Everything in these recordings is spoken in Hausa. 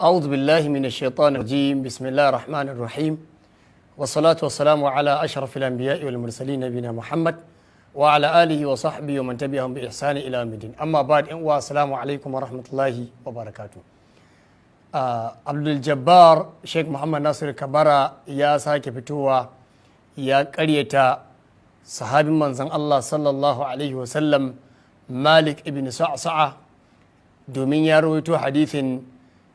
أعوذ بالله من الشيطان الرجيم. بسم الله الرحمن الرحيم، والصلاة والسلام على أشرف الأنبياء والمرسلين، نبينا محمد وعلى آله وصحبه ومن تبعهم بإحسان إلى يوم الدين. أما بعد، السلام عليكم ورحمة الله وبركاته. Abdul Jabbar Sheikh Muhammad Nasir Kabara ya sake fitowa ya karyata sahabin manzon Allah sallallahu alaihi wasallam Malik ibn Sa'sa'a, domin ya rawaito hadithin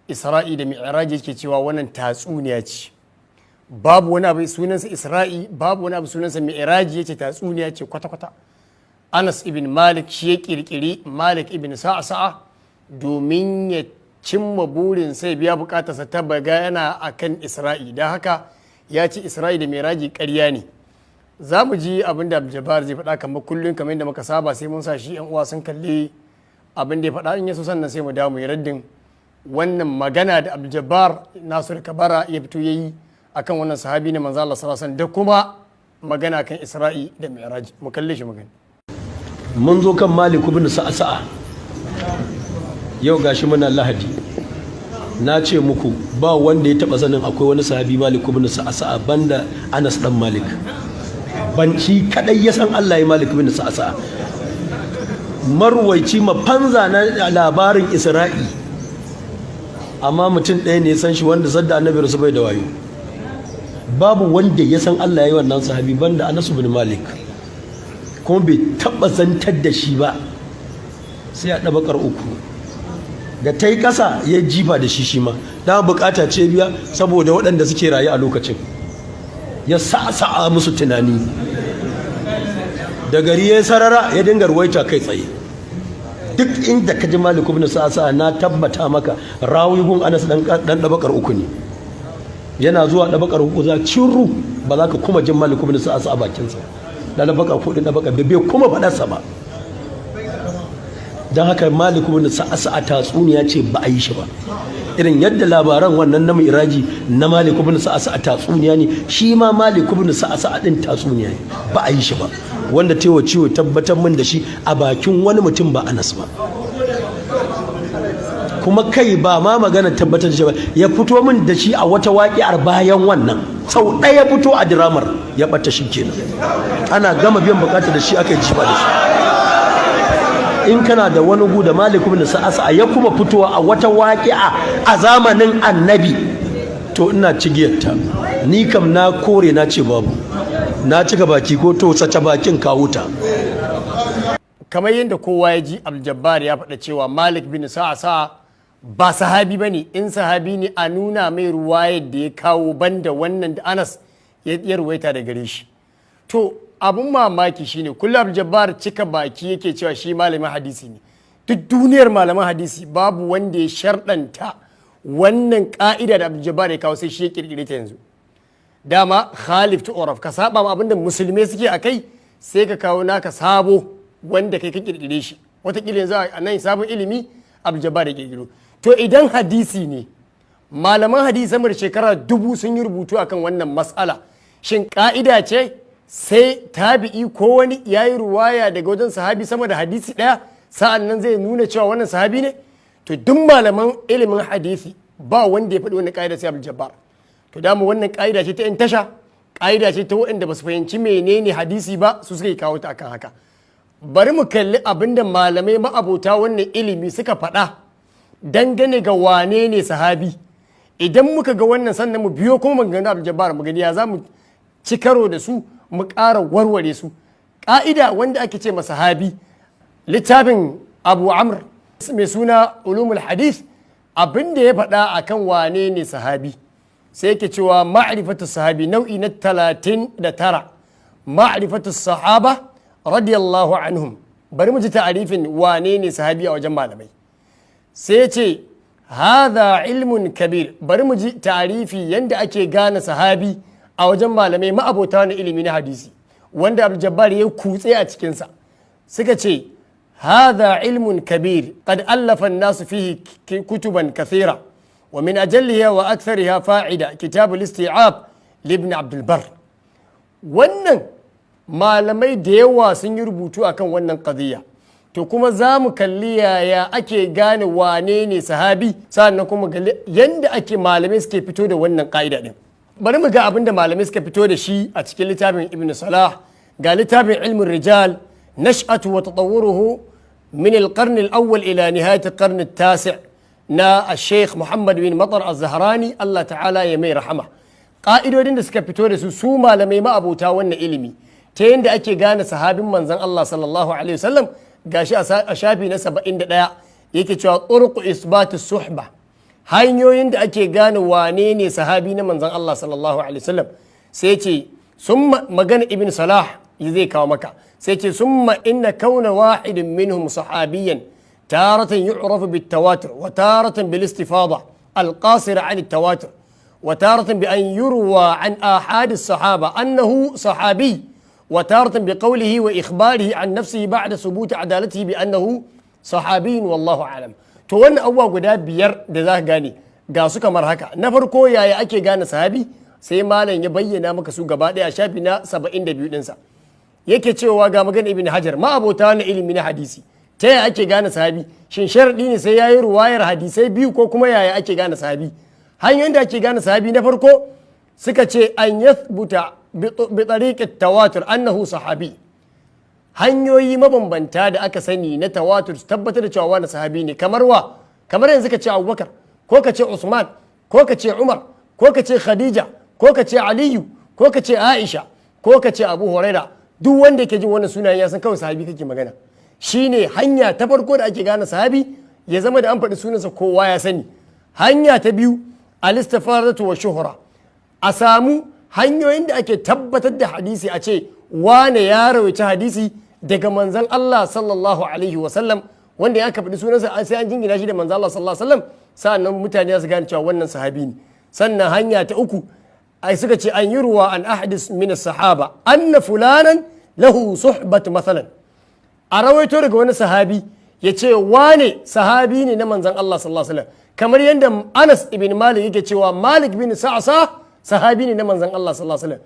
Isra'i da Mi'raj, yake cewa wannan tatsuniya ce, babu wani abu sunansa Isra'i, babu wani abu sunansa Mi'raj. Yace tatsuniya ce kwata-kwata. Anas ibn Malik shi ya kirkiri Malik ibn Sa'sa'a domin ya cimma burin sai biya bukatarsa ta bagana akan Isra'i. Don haka ya ce Isra'i da Mi'raji ƙarya ne. Za mu ji abin da Jabbar zai faɗa kamar kullum, kamar yadda muka saba, sai mun sa shi yan uwa sun kalli abin da ya faɗa. In yaso sannan sai mu dawo mu yi raddin wannan magana da Abdul Nasir Kabara ya fito yayi akan wannan sahabi ne manzo Allah sallallahu alaihi wasallam, da kuma magana kan Isra'i da Mi'raj. Mu kalle shi magana. Mun zo kan Malik ibn Sa'sa'a. Yau gashi muna Lahadi. Na ce muku ba wanda ya taba sanin akwai wani sahabi Malik ibn Sa'sa'a banda Anas dan Malik. Ban shi kadai ya san Allah ya Malik ibn Sa'sa'a. Marwaici mafanza na labarin Isra'i, amma mutum ɗaya ne ya san shi, wanda sadda annabi rasu bai da wayo. Babu wanda ya san Allah ya yi wannan sahabi banda Anas ibn Malik, kuma bai taɓa zantar da shi ba sai a ɗabakar uku da ta yi ƙasa ya jifa da shi. Shi ma dama bukata ce biya saboda waɗanda suke rayu a lokacin, ya sa'a musu tunani da gari ya sarara, ya dinga ruwaita kai tsaye. Duk inda ka ji Malik ibn Sa'sa, na tabbata maka rawi gun Anas dan ɗabakar uku ne. Yana zuwa ɗabakar uku za ciru, ba za ka kuma jin Malik ibn Sa'sa a bakinsa da ɗabakar hudu, ɗabakar bai kuma faɗarsa ba. Don haka Malik ibn Sa'sa a tatsuniya ce, ba a yi shi ba. Irin yadda labaran wannan na Mi'raji na Malik ibn Sa'sa a tatsuniya ne, shi ma Malik ibn Sa'sa din tatsuniya ne, ba a yi shi ba. Wanda tewa ciwo tabbatar min da shi a bakin wani mutum ba Anas ba. Kuma kai, ba ma magana tabbatar da shi ba, ya fito min da shi a wata waƙiyar bayan wannan. Sau ɗaya fito a diramar ya ɓata, shi kenan, ana gama biyan bukata da shi aka yi jifa da shi. In kana da wani gu da Malik ibn Sa'asa ya kuma fitowa a wata waƙi'a a zamanin annabi, to ina cigiyarta. Ni kam na kore, na ce babu. Na cika baki ko to sace bakin kawuta. Kamar yadda kowa ya ji, Abdul ya faɗa cewa Malik bin Sa'sa ba sahabi bane. In sahabi ne, a nuna mai ruwayar da ya kawo banda wannan da Anas ya ruwaita da gare shi. To abun mamaki shine kullum Abdul cika baki yake cewa shi malamin hadisi ne. Duk duniyar malaman hadisi babu wanda ya sharɗanta wannan ka'ida da Abdul ya kawo, sai shi ya kirkire ta yanzu. Dama khalif tu'raf, ka saba ma abinda musulmai suke a kai, sai ka kawo naka sabo wanda kai ka kirkire shi. Wataƙila yanzu a nan sabon ilimi Abdul ya kirkiro. To idan hadisi ne, malaman hadisi sama da shekara 1000 sun yi rubutu akan wannan mas'ala. Shin ka'ida ce sai tabi'i ko wani ya yi ruwaya daga wajen sahabi sama da hadisi ɗaya sa'an nan zai nuna cewa wannan sahabi ne? To duk malaman ilimin hadisi ba wanda ya faɗi wannan ka'ida sai Abdul Jabbar. To dama wannan ka'ida ce ta 'yan tasha, ka'ida ce ta waɗanda ba su fahimci menene hadisi ba, su suka kawo ta akan haka. Bari mu kalli abinda malamai ma'abota wannan ilimi suka faɗa dangane ga wane ne sahabi. Idan muka ga wannan, sannan mu biyo kuma maganganu Abdul Jabbar, mu gani ya za mu ci karo da su, mu ƙara warware su. Ƙa'ida wanda ake ce sahabi, littafin Abu Amr mai suna Ulumul Hadith, abin da ya faɗa akan wane ne sahabi, sai yake cewa ma'rifatu sahabi, nau'i na 39, ma'rifatu sahaba radiyallahu anhum. Bari mu ji ta'arifin wane ne sahabi a wajen malamai. Sai ce hadha ilmun kabir. Bari mu ji ta'arifi yanda ake gane sahabi a wajen malamai ma'abota wani ilimi na hadisi wanda Abdul Jabbar ya kutse a cikinsa. Suka ce hadha ilmun kabir qad allafa an-nasu fihi kutuban kathira, wa min ajalliha wa akthariha fa'ida kitab al-isti'ab li Abdul Barr. Wannan malamai da yawa sun yi rubutu akan wannan qadiyya. To kuma za mu kalli yaya ake gane wane ne sahabi, sannan kuma kalli yanda ake malamai suke fito da wannan ka'ida din. Bari mu ga abin da malamai suka fito da shi a cikin littafin Ibn Salah. Ga littafin Ilmin Rijal, nash'atu wa tatawwuruhu min al-qarn al-awwal ila nihayat al-qarn at-tasi' na Sheikh Muhammad bin Matar Az-Zahrani, Allah ta'ala ya mai rahama. Ƙa'idodin da suka fito da su su malamai ma'abota wannan ilimi ta yadda ake gane sahabin manzon Allah sallallahu alaihi wasallam, gashi a shafi na 71 yake cewa turqu isbatu suhba, hanyoyin da ake gane wane ne sahabi na manzon Allah sallallahu alaihi wasallam. Sai ce summa, magana Ibn Salah zai kawo maka, sai ce summa inna kauna wahidin minhum sahabiyan taratan yu'rafu bit-tawatur wa taratan bil-istifada al-qasira 'an at-tawatur wa taratan bi an yurwa an ahad as-sahaba annahu sahabi wa taratan bi qawlihi wa ikhbarihi an nafsihi ba'da thubut adalatihi bi annahu sahabi, wallahu a'lam. To wannan abubuwa guda biyar da za ka gane ga su kamar haka. Na farko, yaya ake gane sahabi? Sai malam ya bayyana maka su gaba ɗaya a shafi na 72 ɗinsa. Yake cewa ga magana Ibn Hajar, ma'abota na ilimi na hadisi, ta yaya ake gane sahabi? Shin sharaɗi ne sai yayi ruwayar hadisai biyu, ko kuma yaya ake gane sahabi? Hanyoyin da ake gane sahabi, na farko suka ce an yathbuta bi tariqit tawatur annahu sahabi. Hanyoyi mabambanta da aka sani na tawatur su tabbatar da cewa wani sahabi ne. Kamar wa? Kamar yanzu ka ce Abubakar, ko ka ce Usman, ko ka ce Umar, ko ka ce Khadija, ko ka ce Aliyu, ko ka ce Aisha, ko ka ce Abu Huraira. Duk wanda yake jin wannan sunayen ya san kawai sahabi kake magana. Shine hanya ta farko da ake gane sahabi, ya zama da an faɗi sunansa kowa ya sani. Hanya ta biyu, alistifaratu wa shuhura, a samu hanyoyin da ake tabbatar da hadisi, a ce wane ya rawaici hadisi daga manzon Allah sallallahu alaihi wasallam, wanda ya faɗi sunansa sai an jingina shi da manzon Allah sallallahu alaihi wasallam, sa'annan mutane za su gane cewa wannan sahabi ne. Sannan hanya ta uku ai suka ce an yi ruwa an ahadis min sahaba anna fulanan lahu suhbat mathalan, a rawaito daga wani sahabi ya ce wane sahabi ne na manzon Allah sallallahu alaihi wasallam, kamar yadda Anas ibn Malik yake cewa Malik bin Sa'sa sahabi ne na manzon Allah sallallahu alaihi wasallam.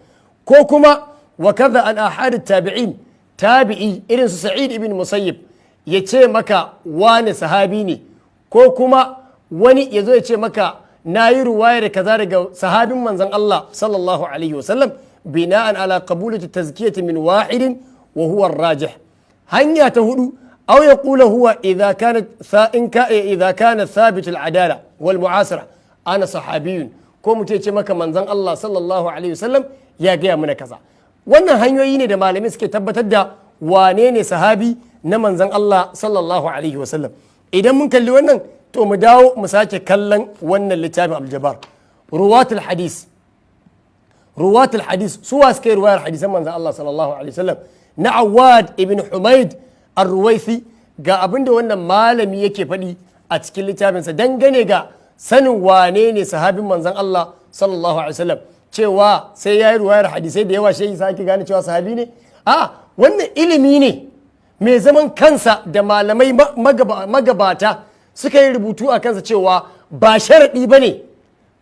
Ko kuma wa kaza an ahad tabi'in, tabi'i irin su Sa'id ibn Musayyib ya ce maka wane sahabi ne, ko kuma wani ya zo ya ce maka na yi ruwaya da kaza daga sahabin manzon Allah sallallahu alaihi wasallam, bina'an ala qabulati tazkiyati min wahidin wa huwa rajih. Hanya ta hudu, aw yaqula huwa idha kanat in ka idha kana thabit al-adala wal mu'asara ana sahabiyun, ko mutum ya ce maka manzon Allah sallallahu alaihi wasallam ya gaya mana kaza. Wannan hanyoyi ne da malamai suke tabbatar da wane ne sahabi na manzon Allah sallallahu alaihi wasallam. Idan mun kalli wannan, to mu dawo mu sake kallon wannan littafin Aljabar, ruwatul hadis. Ruwatul hadis, su wa suka yi ruwayar hadisan manzon Allah sallallahu alaihi wasallam, na Awad ibn Humaid ar-Ruwaisi. Ga abin da wannan malami yake faɗi a cikin littafinsa dangane ga sanin wane ne sahabin manzon Allah sallallahu alaihi wasallam, cewa sai ya yi ruwayar hadisai da yawa shi sake gane cewa sahabi ne? A wannan ilimi ne mai zaman kansa da malamai magabata suka yi rubutu a kansa, cewa ba sharaɗi ba ne.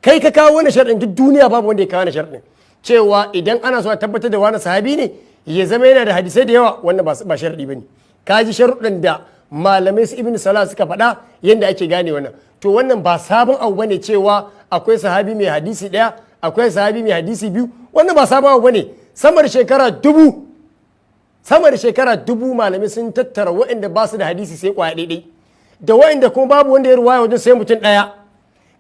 Kai ka kawo wani sharaɗin, duk duniya babu wanda ya kawo wani sharaɗin cewa idan ana so a tabbatar da wani sahabi ne ya zama yana da hadisai da yawa. Wannan ba sharaɗi ba ne. Ka ji sharuɗin da malamai su Ibn Salah suka faɗa yadda ake gane wannan. To wannan ba sabon abu bane cewa akwai sahabi mai hadisi ɗaya, akwai sahabi mai hadisi biyu. Wannan ba sabon abu bane. Sama da shekara 1000 malamai sun tattara waɗanda ba su da hadisi sai kwaya ɗaiɗai, da waɗanda kuma babu wanda ya ruwaya wajen sai mutum ɗaya.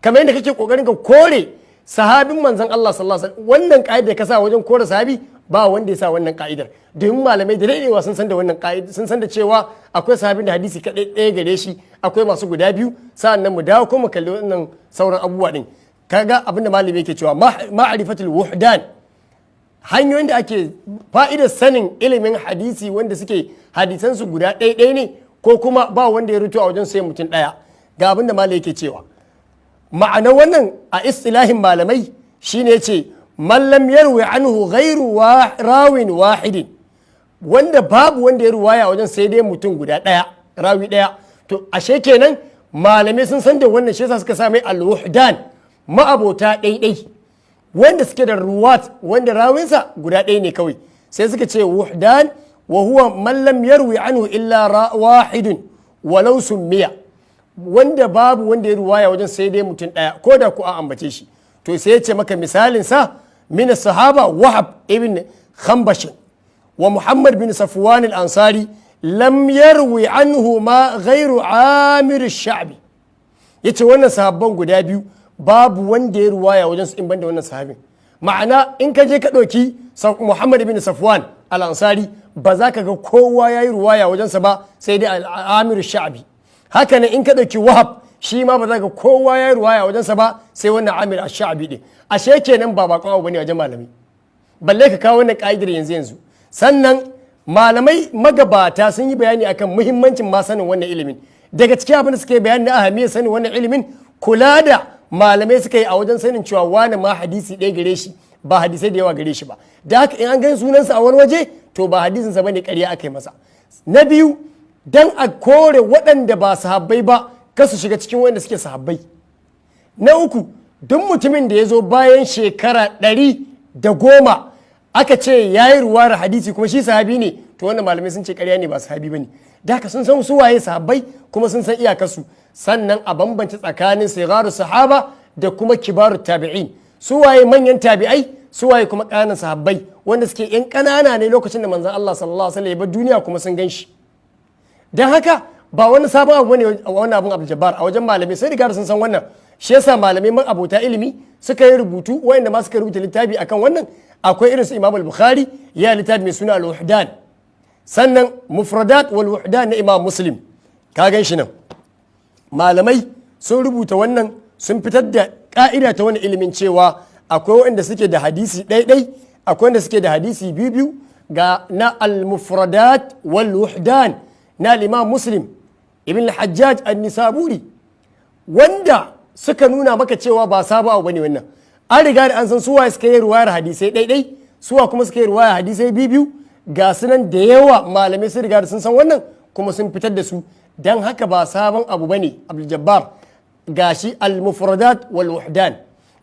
Kamar yadda kake kokarin ka kore sahabin manzon Allah sallallahu alaihi wasallam, wannan ka'idar ka sa wajen kore sahabi, ba wanda ya sa wannan ka'idar, domin malamai da daɗewa sun san da wannan ka'idar, sun san da cewa akwai sahabin da hadisi kaɗai ɗaya gare shi, akwai masu guda biyu. Sa'an nan mu dawo ko mu kalli wannan sauran abubuwa ɗin. Kaga abin da malami yake cewa ma'rifatul wuhdan, hanyoyin da ake fa'idar sanin ilimin hadisi wanda suke hadisansu guda ɗaya ɗaya ne, ko kuma ba wanda ya rutu a wajen sai mutum ɗaya. Ga abin da malami yake cewa ma'anar wannan a istilahin malamai shine ce man lam yarwi anhu ghairu rawin wahidin, wanda babu wanda ya ruwaya wajen sai dai mutum guda ɗaya, rawi ɗaya. To ashe kenan malamai sun san da wannan, shi yasa suka sa mai al-wuhdan, ma'abota ɗaiɗai, wanda suke da ruwat wanda rawinsa guda ɗaya ne kawai. Sai suka ce wuhdan Wa huwa man lam yarwi anhu illa wahidun walau summiya, wanda babu wanda ya ruwaya wajen sai dai mutum ɗaya, ko da ku an ambace shi. To sai ya ce maka misalin sa min sahaba Wahab ibn Khambash wa Muhammad bin Safwan al-Ansari lam yarwi anhu ma ghairu Amir ash-Sha'bi. Yace wannan sahabban guda biyu babu wanda ya ruwaya wajen su in banda wannan sahabin. Ma'ana in ka je ka ɗauki Muhammad bin Safwan al-Ansari ba za ka ga kowa ya yi ruwaya wajensa ba sai dai Amir ash-Sha'bi. Haka nan in ka ɗauki Wahab shi ma ba za ka kowa ya yi ruwaya wajensa ba sai wannan Amir ash-Sha'bi din. Ashe kenan ba bakon abu bane wajen malami, balle ka kawo wannan ka'idar yanzu yanzu. Sannan malamai magabata sun yi bayani akan muhimmancin ma sanin wannan ilimin. Daga cikin abin da suka yi bayani na ahamiyar sanin wannan ilimin, kula da malamai suka yi a wajen sanin cewa wani ma hadisi ɗaya gare shi ba hadisai da yawa gare shi ba. Da haka in an gan sunansa a wani waje to ba hadisinsa bane, ƙarya aka yi masa. Na biyu, dan a kore waɗanda ba sahabbai ba kar su shiga cikin wanda suke sahabbai. Na uku, duk mutumin da ya zo bayan shekara 110 aka ce ya yi ruwayar hadisi kuma shi sahabi ne, to wannan malamai sun ce ƙarya ne, ba sahabi ba ne. Da haka sun san su waye sahabbai kuma sun san iyakarsu. Sannan a bambance tsakanin sigaru sahaba da kuma kibaru tabi'in, su waye manyan tabi'ai, su waye kuma ƙananan sahabbai wanda suke yan ƙanana ne lokacin da manzon Allah sallallahu alaihi wasallam ya bar duniya kuma sun gan shi. Don haka ba wani sabon abu bane wannan abun Abdul Jabbar a wajen malamai, sai riga sun san wannan. Shi yasa malamai man abota ilimi suka yi rubutu, wayanda ma suka rubuta littafi akan wannan akwai irin su Imam al-Bukhari ya littafi mai suna Al-Wuhdan, sannan Mufradat wal Wuhdan na Imam Muslim, ka gan shi nan. Malamai sun rubuta wannan, sun fitar da ka'ida ta wani ilimin cewa akwai wanda suke da hadisi ɗaiɗai, akwai wanda suke da hadisi biyu biyu. Ga na Al-Mufradat wal Wuhdan na Imam Muslim ibn al-Hajjaj an-Nisaburi, wanda suka nuna maka cewa ba sabo abu bane wannan. An riga da an san suwa suka yi ruwayar hadisai ɗaiɗai, suwa kuma suka yi ruwayar hadisai biyu. Ga sunan da yawa malamai sun riga da sun san wannan kuma sun fitar da su. Dan haka ba sabon abu bane Abdul Jabbar, gashi Al-Mufradat wal Wuhdan.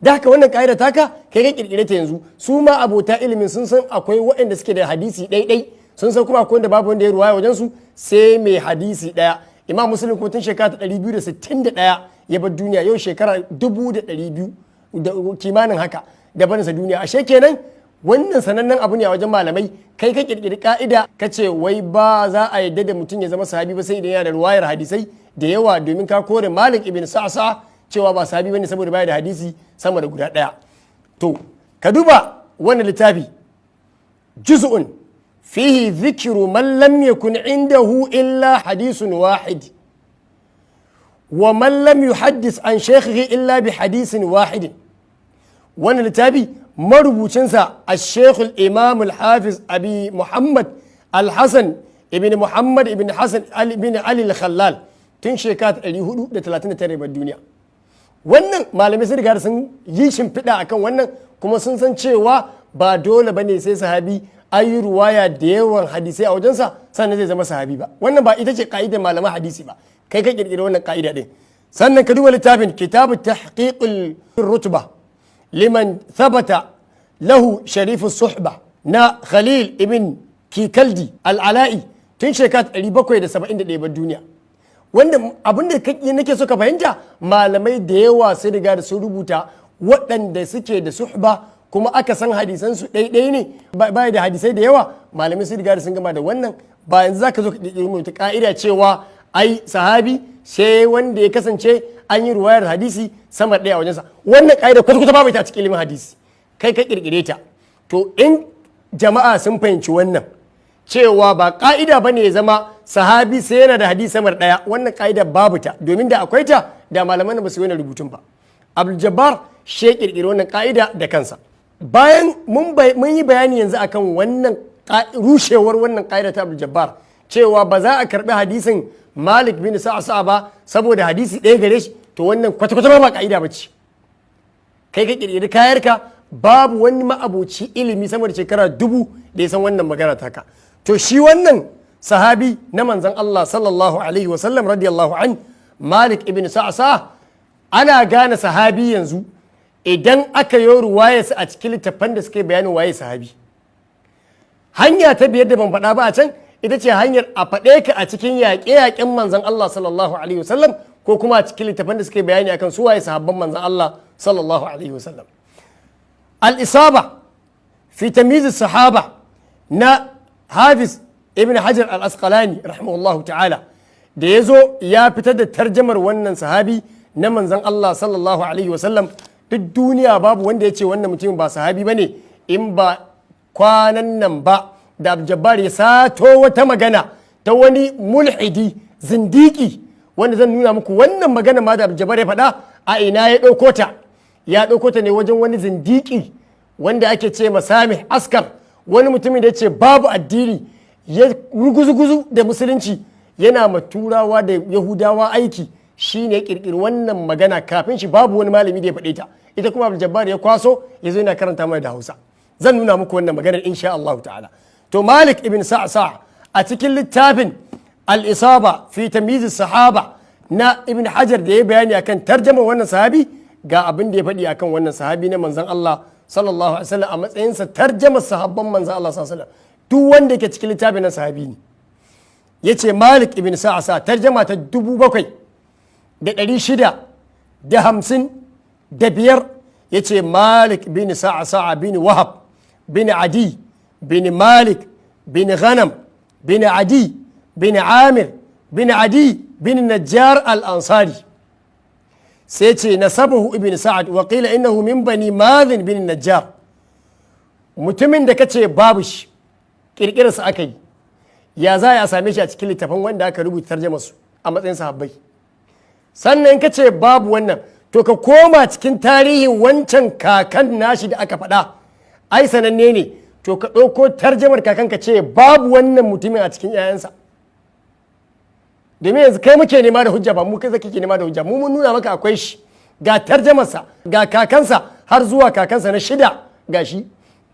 Da haka wannan ka'ida taka kai ka kirkire ta yanzu. Su ma abota ilimin sun san akwai waɗanda suke da hadisi ɗaiɗai, sun san kuma akwai wanda babu wanda ya ruwaya wajen su sai mai hadisi ɗaya. Imam Muslim kuma tun shekara ta 261 ya bar duniya, yau shekara 2,200 da kimanin haka da barinsa duniya. Ashe kenan wannan sanannen abu ne a wajen malamai. Kai ka kirkiri ka'ida ka ce wai ba za a yadda da mutum ya zama sahabi ba sai idan yana da ruwayar hadisai da yawa, domin ka kore Malik ibn Sa'sa cewa ba sahabi bane saboda baya da hadisi sama da guda ɗaya. To ka duba wannan littafi, juz'un fihi dhikru man lam yakun indahu illa hadisun wahid wa man lam yuhaddis an shaykhihi illa bi hadisin wahidin. Wannan littafi marubucinsa al-Sheikh al-Imam al-Hafiz Abi Muhammad al-Hasan ibn Muhammad ibn Hasan ibn Ali al-Khallal, tun shekara 439 bar duniya. Wannan malamai sun riga sun yi shimfiɗa akan wannan kuma sun san cewa ba dole bane sai sahabi ayi ruwaya da yawan hadisai a wajensa sannan zai zama sahabi ba. Wannan ba ita ce ka'idar malaman hadisi ba, kai ka kirkiri wannan ka'ida din. Sannan ka duba littafin Kitabu Tahqiqul Rutba liman thabata lahu sharifu suhba na Khalil ibn Kikaldi al-Ala'i, tun shekara 771 bar duniya. Wanda abin da nake so ka fahimta, malamai da yawa sun riga da sun rubuta waɗanda suke da suhba kuma aka san hadisansu ɗaiɗai ne, baya da hadisai da yawa. Malamai sun riga da sun gama da wannan. Ba yanzu zaka zo ka ƙirƙiri wata ka'ida cewa ai sahabi sai wanda ya kasance an yi ruwayar hadisi sama ɗaya a wajensa. Wannan ka'ida kwata-kwata babu ita a cikin ilimin hadisi, kai ka ƙirƙire ta. To in jama'a sun fahimci wannan cewa ba ka'ida bane ya zama sahabi sai yana da hadisi sama ɗaya, wannan ka'ida babu ta, domin da akwai ta da malaman ba su yi wannan rubutun ba. Abdul Jabbar shi ya ƙirƙiri wannan ka'ida da kansa. Bayan mun yi bayani yanzu akan wannan rushewar wannan ka'ida ta Abdul Jabbar cewa ba za a karbi hadisin Malik bin Sa'sa ba saboda hadisi ɗaya gare shi, to wannan kwata-kwata ba ka'ida ba ce. Kai ka ƙirƙiri kayarka, babu wani ma'aboci ilimi sama da shekara 1000 da ya san wannan magana taka. To shi wannan sahabi na manzon Allah sallallahu alaihi wasallam radiyallahu an, Malik ibn Sa'sa, ana gane sahabi yanzu idan aka yi ruwayarsa a cikin littattafan da suka yi bayanin waye sahabi. Hanya ta biyar da ban faɗa ba a can ita ce hanyar a faɗe ka a cikin yaƙe-yaƙen manzon Allah sallallahu alaihi wasallam, ko kuma a cikin littafan da suke bayani akan su waye sahabban manzon Allah sallallahu alaihi wasallam. Al-Isaba fi Tamyiz Sahaba na Hafiz Ibn Hajar Al-Asqalani rahimahullahu ta'ala, da ya zo ya fitar da tarjamar wannan sahabi na manzon Allah sallallahu alaihi wasallam. Duk duniya babu wanda ya ce wannan mutumin ba sahabi bane in ba kwanan nan ba da Abdul ya sato wata magana ta wani mulhidi zindiki, wanda zan nuna muku wannan magana ma da Abdul ya faɗa a ina ya ɗauko ta. Ya ɗauko ta ne wajen wani zindiki wanda ake ce Samih Askar, wani mutumin da ya ce babu addini, ya ruguzu-guzu da musulunci, yana ma Turawa da Yahudawa aiki. Shi ne kirkiri wannan magana, kafin shi babu wani malami da ya faɗe ta. Ita kuma Abdul Jabbar ya kwaso ya zo yana karanta mana da Hausa. Zan nuna muku wannan maganar insha Allah ta'ala. To, Malik ibn Sa'sa a cikin littafin Al-Isaba fi Tamyiz Sahaba na Ibn Hajar, da ya bayani akan tarjama wannan sahabi, ga abin da ya faɗi akan wannan sahabi na manzon Allah sallallahu alaihi wasallam a matsayinsa tarjama sahabban manzon Allah sallallahu alaihi wasallam. Duk wanda yake cikin littafin na sahabi ne. Yace Malik ibn Sa'sa, tarjama ta 7655, yace Malik bin Sa'sa bin Wahab bin Adi bin Malik bin Ghanam bin Adi bin Amir bin Adi bin Najjar al-Ansari. Sai ce nasabahu Ibn Sa'ad wa qila innahu min Bani Madhin bin Najjar. Mutumin da kace babu shi, kirkirarsa aka yi, ya za a same shi a cikin littafin wanda aka rubuta tarjama su a matsayin sahabbai? Sannan ka ce babu wannan, to ka koma cikin tarihin wancan kakan nashi da aka faɗa, ai sananne ne. To ka ɗauko tarjamar kakan, ka ce babu wannan mutumin a cikin 'ya'yansa. Domin yanzu kai muke nema da hujja, ba mu kai kake nema da hujja. Mu mun nuna maka akwai shi, ga tarjamarsa, ga kakansa har zuwa kakansa na shida ga shi.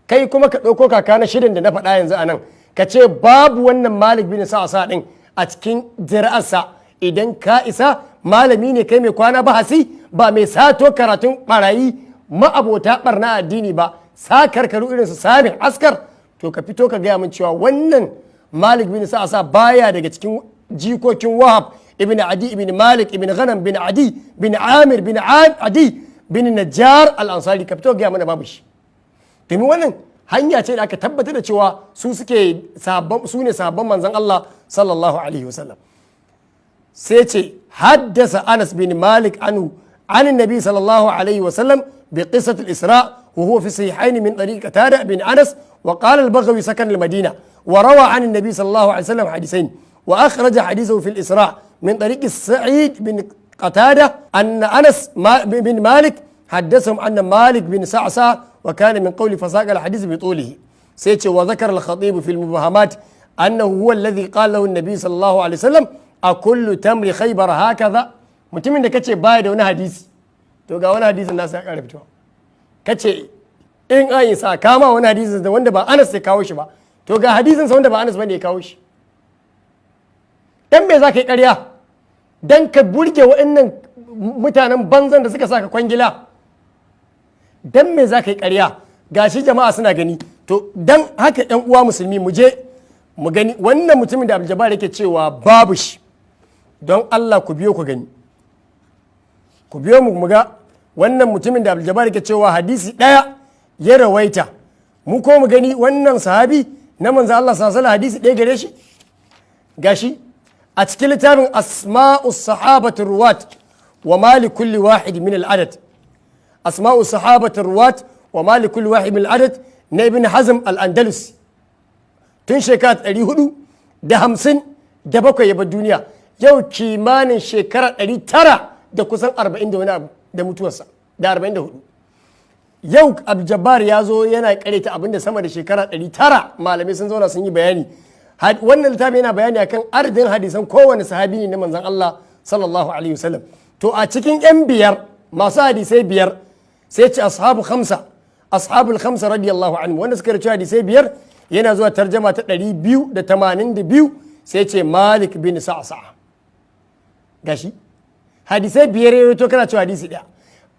Kai kuma ka ɗauko kaka na shidan da na faɗa yanzu a nan, ka ce babu wannan Malik bin Sa'sa ɗin a cikin zuri'arsa. Idan ka isa, malami ne kai mai kwana bahasi, ba mai sato karatun barayi ma'abota barna addini ba, sa karkaru irin su Sami Askar, to ka fito ka gaya min cewa wannan Malik bin Sa'sa baya daga cikin jikokin Wahab ibn Adi ibn Malik ibn Ghanam bin Adi bin Amir bin Adi bin Najjar al-Ansari. Ka fito gaya mana babu shi. Domin wannan hanya ce da aka tabbatar da cewa su suke su ne sahabban manzon Allah sallallahu alaihi wasallam. Sai ce haddasa Anas bin Malik anhu عن النبي صلى الله عليه وسلم بقصة الإسراء، وهو في الصحيحين من طريق قتادة بن أنس. وقال البغوي سكن المدينة وروى عن النبي صلى الله عليه وسلم حديثين، وأخرج حديثه في الإسراء من طريق السعيد بن قتادة أن أنس بن مالك حدثهم أن مالك بن سعسع، وكان من قول فساق الحديث بطوله. سيتش وذكر الخطيب في المبهمات أنه هو الذي قال له النبي صلى الله عليه وسلم أكل تمر خيبر هكذا. Mutumin da kace baya da wani hadisi, to ga wani hadisin nasa ya ƙara fitowa. Kace in an yi sa kama wani hadisin da wanda ba Anas ya kawo shi ba, to ga hadisin sa wanda ba Anas bane ya kawo shi. Dan me za ka yi ƙarya? Dan ka burge waɗannan mutanen banzan da suka saka kwangila? Dan me za ka yi ƙarya? Gashi jama'a suna gani. To dan haka ɗan uwa musulmi, mu je mu gani wannan mutumin da Abdul yake cewa babu shi. Don Allah ku biyo ku gani, ku biyo mu ga wannan mutumin da Abdul yake cewa hadisi ɗaya ya rawaita. Mu ko mu gani wannan sahabi na manzo Allah sallallahu alaihi hadisi ɗaya gare shi. Gashi a cikin littafin Asma'us Sahabatu Ruwat wa ma li kulli wahid min al-adad, Asma'us Sahabatu Ruwat wa ma li kulli wahid min al-adad na Ibn Hazm al-Andalus, tun shekara 457 ya bar duniya, yau kimanin shekara 900 da kusan 40 da wani abu da mutuwarsa, da 44. Yau Abdul ya zo yana kareta abinda sama da shekara 900 malamai sun zauna sun yi bayani. Wannan littafi yana bayani akan adadin hadisan kowane sahabi ne na manzon Allah sallallahu alaihi wasallam. To a cikin yan biyar masu hadisai biyar, sai ce ashabu khamsa, ashabul khamsa radiyallahu anhu, wanda suka rawaito hadisai biyar, yana zuwa tarjama ta 282, sai ce Malik bin Sa'sa. Gashi hadisai biyar ya rawaito, kana cewa hadisi daya.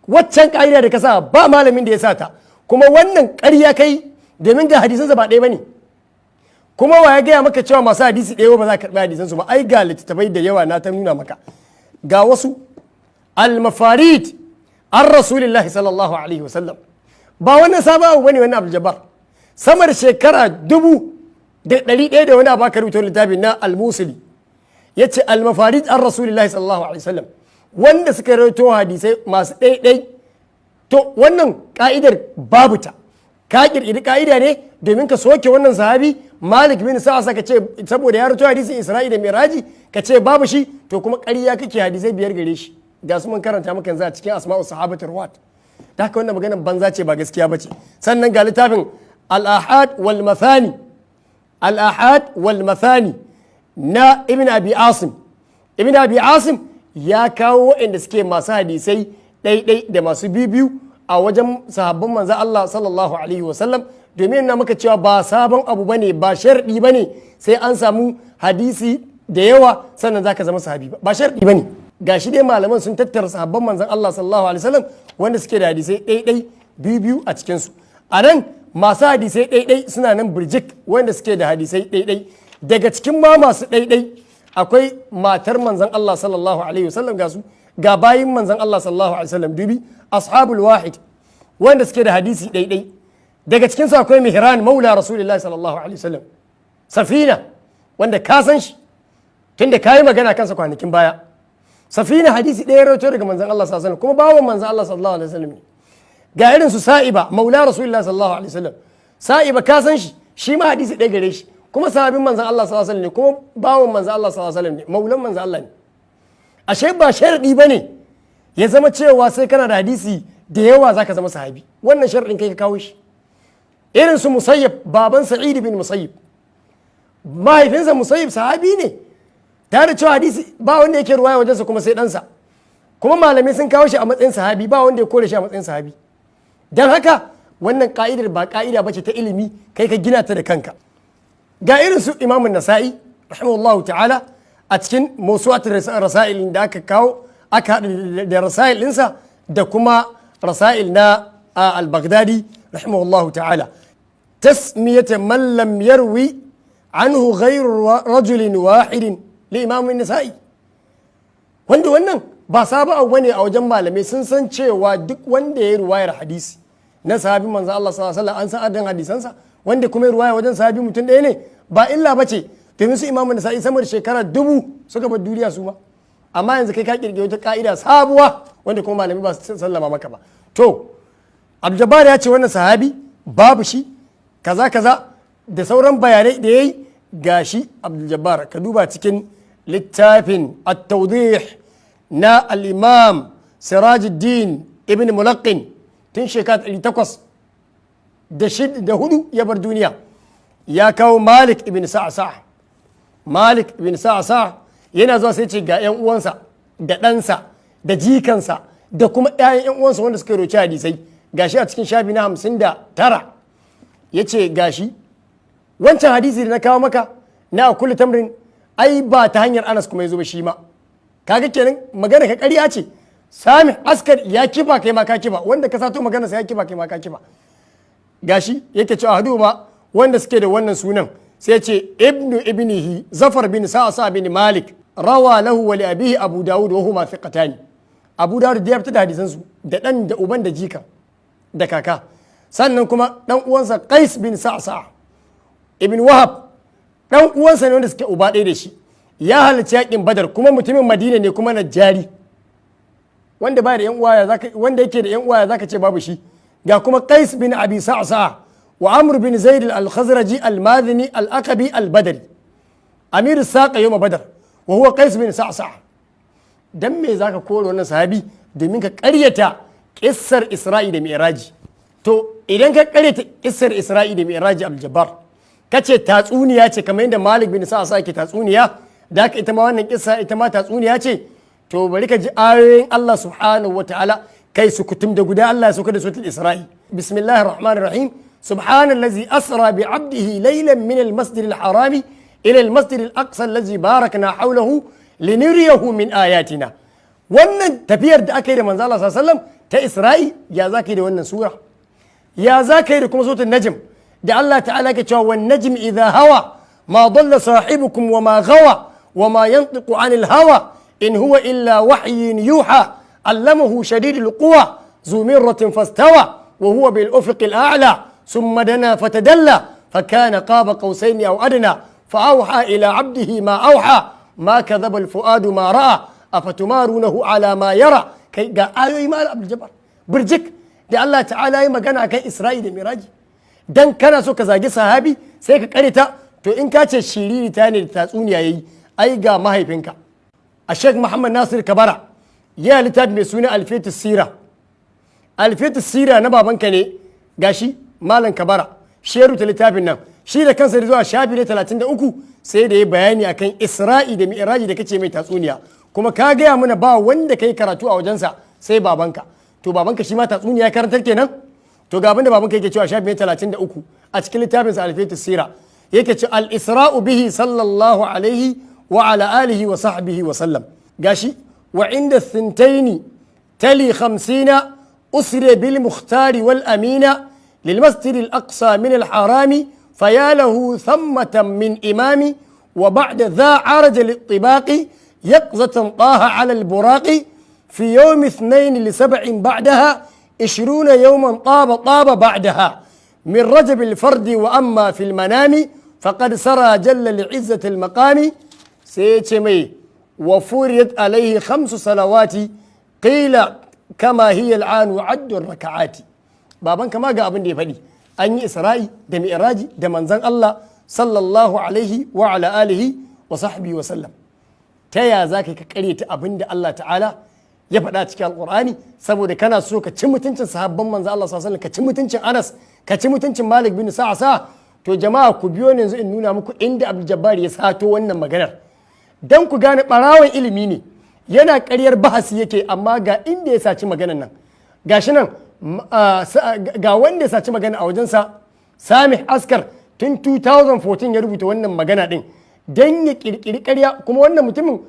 Waccan ka'ida da ka sa ba malamin da ya sa ta, kuma wannan ƙarya kai, domin ga hadisansa ba ɗaya bane. Kuma wa ya gaya maka cewa masu hadisi ɗaya ba za ka karɓi hadisan su ba? Ai ga littattafai da yawa na ta nuna maka, ga wasu al-mafarid an Rasulillahi sallallahu alaihi wasallam. Ba wannan sabon abu bane wannan, Abdul Jabbar. Sama da shekara 1100 da wani abu aka rubuta littafi na al-Musili, yace al-mafarid an Rasulillahi sallallahu alaihi wasallam, wanda suka rawaito hadisai masu ɗaiɗai. To wannan ka'idar babu ta, ka kirkiri ka'ida ne domin ka soke wannan sahabi Malik bin Sa'asa, ka ce saboda ya rawaito hadisin Isra'i da Miraji ka ce babu shi. To kuma ƙarya kake, hadisai 5 gare shi, ga su mun karanta maka yanzu a cikin asma'u sahabatul ruwat. Da haka wannan maganar banza ce, ba gaskiya bace. Sannan ga littafin al-ahad wal mathani, al-ahad wal mathani na Ibn Abi Asim. Ibn Abi Asim ya kawo waɗanda suke masu hadisai ɗaiɗai da masu bibiyu a wajen sahabban manzan Allah sallallahu alaihi wasallam, domin na maka cewa ba sabon abu bane, ba sharɗi bane sai an samu hadisi da yawa sannan zaka zama sahabi ba, ba sharɗi bane. Gashi dai malaman sun tattara sahabban manzan Allah sallallahu alaihi wasallam wanda suke da hadisai ɗaiɗai, biyu a cikin su. A nan masu hadisai ɗaiɗai suna nan birjik, wanda suke da hadisai ɗaiɗai. Daga cikin ma masu ɗaiɗai akwai matar manzan Allah sallallahu alaihi wasallam, ga su ga bayin manzan Allah sallallahu alaihi wasallam. Dubi ashabul wahid wanda suke da hadisi ɗaiɗai, daga cikin su akwai Mihran maula Rasulullahi sallallahu alaihi wasallam, Safina wanda ka san shi tunda ka yi magana kansa kwanakin baya. Safina hadisi ɗaya rawaito daga manzan Allah sallallahu alaihi wasallam, kuma bawan manzan Allah sallallahu alaihi wasallam ne. Ga irin su Sa'iba maula Rasulullahi sallallahu alaihi wasallam. Sa'iba ka san shi, shi ma hadisi ɗaya gare shi, kuma sahabin manzan Allah sallallahu alaihi wasallam ne, kuma bawan manzan Allah sallallahu alaihi wasallam ne, maulan manzan Allah ne. Ashe ba sharadi bane ya zama cewa sai kana da hadisi da yawa zaka zama sahabi. Wannan sharadin kai ka kawo shi. Irin su Musayyib, baban Sa'id bin Musayyib, mahaifinsa Musayyib sahabi ne, tare da cewa hadisi ba wanda yake ruwaya wajensa kuma sai ɗansa, kuma malamai sun kawo shi a matsayin sahabi, ba wanda ya kore shi a matsayin sahabi. Don haka wannan ka'idar ba ka'ida bace ta ilimi, kai ka gina ta da kanka. Ga irin su Imamun Nasa'i rahimahullahu ta'ala a cikin mawsu'atul rasail da aka kawo, aka haɗa da rasail ɗinsa da kuma rasail na al-Baghdadi rahimahullahu ta'ala, tasmiyata man lam yarwi anhu ghayru rajulin wahidin li Imamun Nasa'i, wanda wannan ba sabon abu bane a wajen malamai. Sun san cewa duk wanda ya ruwayar hadisi na sahabi manzo Allah sallallahu alaihi wasallam an san adadin hadisansa, wanda kuma ya ruwaya wajen sahabi mutum ɗaya ne ba illa bace, domin su Imamu Nasa'i sama da shekara 1000 suka bar duniya su ma. Amma yanzu kai ka kirkiri wata ka'ida sabuwa wanda kuma malami ba su sallama maka ba. To Abdul ya ce wannan sahabi babu shi, kaza kaza da sauran bayanai da yayi. Gashi Abdul Jabbar, ka duba cikin littafin at-tawdih na al-Imam Sirajuddin Ibn Mulaqqin, tun shekara 804 ya bar duniya, ya kawo Malik ibn Sa'sa. Malik ibn Sa'sa yana zuwa sai ce ga yan uwansa da ɗansa da jikansa da kuma ƴaƴan yan uwansa wanda suka roci hadisai. Gashi a cikin shafi na 59 ya ce gashi wancan hadisi da na kawo maka na kullu tamrin, ai ba ta hanyar Anas kuma ya zo ba shi ma. Kaga kenan magana ka ƙarya ce. Sami Askar ya kifa, kai ma ka kifa, wanda ka sato magana sai ya kifa, kai ma ka kifa. Gashi yake cewa hadu ma wanda suke da wannan sunan, sai ce ibnu ibnihi Zafar bin Sa'sa bin Malik rawa lahu wa li abihi Abu Dawud wa huma thiqatani. Abu Dawud da ya fita da hadisan su da dan da uban da jika da kaka. Sannan kuma dan uwansa Qais bin Sa'sa ibn Wahab, dan uwansa ne wanda suke uba ɗaya da shi, ya halarci yakin Badar, kuma mutumin Madina ne, kuma najjari, wanda baya da yan uwa zaka, wanda yake da yan uwa zaka ce babu shi. Ga kuma Qais bin Abi Sa'sa wa Amr bin Zaid al-Khazraji al-Madini al-Aqabi al-Badri amir saqa yawm Badar wa huwa Qais bin Sa'sa. Dan me zaka kore wannan sahabi? Domin ka ƙaryata kissar Isra'i da Mi'raji. To idan ka ƙaryata kissar Isra'i da Mi'raji, Abdul Jabbar, kace tatsuniya ce kamar yadda Malik bin Sa'sa ke tatsuniya, da haka ita ma wannan kissa ita ma tatsuniya ce. To bari ka ji ayoyin Allah subhanahu wa ta'ala kai su kutum da guda Allah ya sauka da suratul Isra'i. Bismillahir rahmanir rahim. Subhanallazi asra bi 'abdihi laylan min al-masjid al-harami ila al-masjid al-aqsa allazi barakna hawlahu linuriyahu min ayatina. Wannan tafiyar da aka yi da manzo Allah sallallahu alaihi wasallam ta Isra'i, ya zaka yi da wannan sura? Ya zaka yi da kuma suratul Najm da Allah ta'ala ke cewa wan najmi idha hawa Ma dalla sahibukum wa ma gawa wa ma yantiqu anil hawa in huwa illa wahyin yuha allamahu shadidul quwa zu mirratin fastawa wa huwa bil ufuqil a'la thumma dana fatadalla fakana qaba qausaini aw adna فأوحى إلى عبده ما أوحى ما كذب الفؤاد ما رأى أفتمارونه على ما يرى kai ga ayoyi ma Abdul Jabbar birjik da Allah ta'ala yi magana kan Isra'i da Miraji. Dan kana so ka zagi sahabi sai ka karita, to in ka ce shiririta ne da tatsuniya yayi, ai ga mahaifinka a Sheikh Muhammad Nasir Kabara ya littafi mai suna Alfiyatu Sira. Alfiyatu Sira na babanka ne, gashi Malam Kabara shi ya rubuta littafin nan, shi da kansa da zuwa shafi na 33 sai da ya bayani akan Isra'i da Mi'raji da kace mai tatsuniya, kuma ka gaya mana ba wanda kai karatu a wajensa sai babanka. To babanka shi ma tatsuniya karantar kenan. To ga abin da babanka yake cewa shafi na 33 a cikin littafinsa Alfiyatu Sira, yake ce al-isra'u bihi sallallahu alaihi wa ala alihi wa sahbihi wa sallam. Gashi wa inda thintaini tali 50 usri bil mukhtari wal amina lil masjid al aqsa min al harami فيا له ثمة من إمامي وبعد ذا عرج للطباق يقظة طه على البراق في يوم 2 ل7 بعدها 20 يوما طاب طاب بعدها من رجب الفرد وأما في المنام فقد سرى جل لعزة المقام سيتمي وفرضت عليه 5 صلوات قيل كما هي الآن وعد الركعات. بابا كما قال أبن دي فدي an yi Isra'i da Mi'raji da manzon Allah sallallahu alaihi wa ala alihi wa sahbihi wa sallam. Ta ya za ka karyata abin da Allah ta'ala ya faɗa cikin Alƙur'ani saboda kana so ka ci mutuncin sahabban manzon Allah sallallahu alaihi wa sallam, ka ci mutuncin Anas, ka ci mutuncin Malik bin Sa'sa. To jama'a ku biyo ni yanzu in nuna muku inda Abdul Jabbar ya sato wannan maganar dan ku gane ɓarawon ilimi ne, yana ƙaryar bahasi yake, amma ga inda ya saci maganar nan. Gashi nan ga wanda ya saci magana a wajensa, Samih Askar, tun 2014 ya rubuta wannan magana din don ya kirkiri karya. Kuma wannan mutumin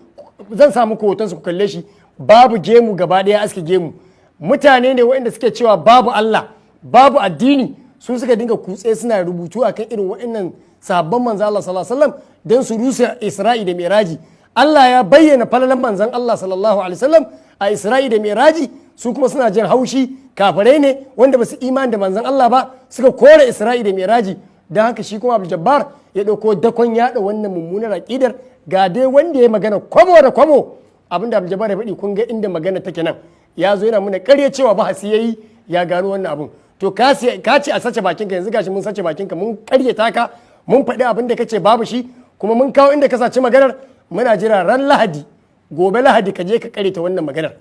zan samu hotonsa ku kalle shi, babu gemu gaba daya, aske gemu. Mutane ne waɗanda suke cewa babu Allah babu addini, su suka dinga kutse suna rubutu akan irin waɗannan sahabban manzo Allah sallallahu alaihi wasallam don su rusa Isra'i da Miraji. Allah ya bayyana falalan manzon Allah sallallahu alaihi wasallam a Isra'i da Miraji, su kuma suna jin haushi, kafirai ne wanda ba su imani da manzon Allah ba, suka kore Isra'i da Miraji. Don haka shi kuma Abdul Jabbar ya ɗauko dakon yaɗa wannan mummunar aƙidar. Ga dai wanda ya magana kwabo da kwabo abinda Abdul Jabbar ya faɗi, kun ga inda magana take nan. Ya zo yana muna ƙarya cewa bahasi yayi ya gano wannan abun. To ka ce a sace bakinka, yanzu gashi mun sace bakinka, mun ƙaryata ka, mun faɗi abin da kace babu shi, kuma mun kawo inda ka saci maganar. Muna jira ran Lahadi, gobe Lahadi, ka je ka ƙaryata wannan maganar.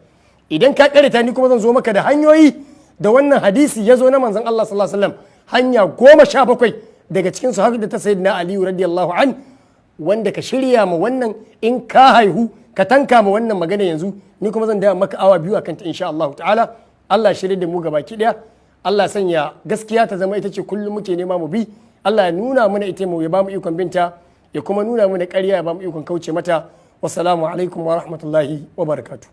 Idan ka ƙaryata ni kuma zan zo maka da hanyoyi da wannan hadisi ya zo na manzon Allah sallallahu alaihi wasallam, hanya 17 daga cikin su har da ta sayyidina Ali radiyallahu an, wanda ka shirya ma wannan in ka haihu ka tanka ma wannan magana yanzu, ni kuma zan daya maka awa 2 akan ta insha Allah ta'ala. Allah shirye da mu gabaki daya, Allah sanya gaskiya ta zama ita ce kullum muke nema mu bi, Allah ya nuna mana ita mu ya ba mu ikon binta, ya kuma nuna mana ƙarya ya ba mu ikon kauce mata. Wassalamu alaikum wa rahmatullahi wa barakatuh.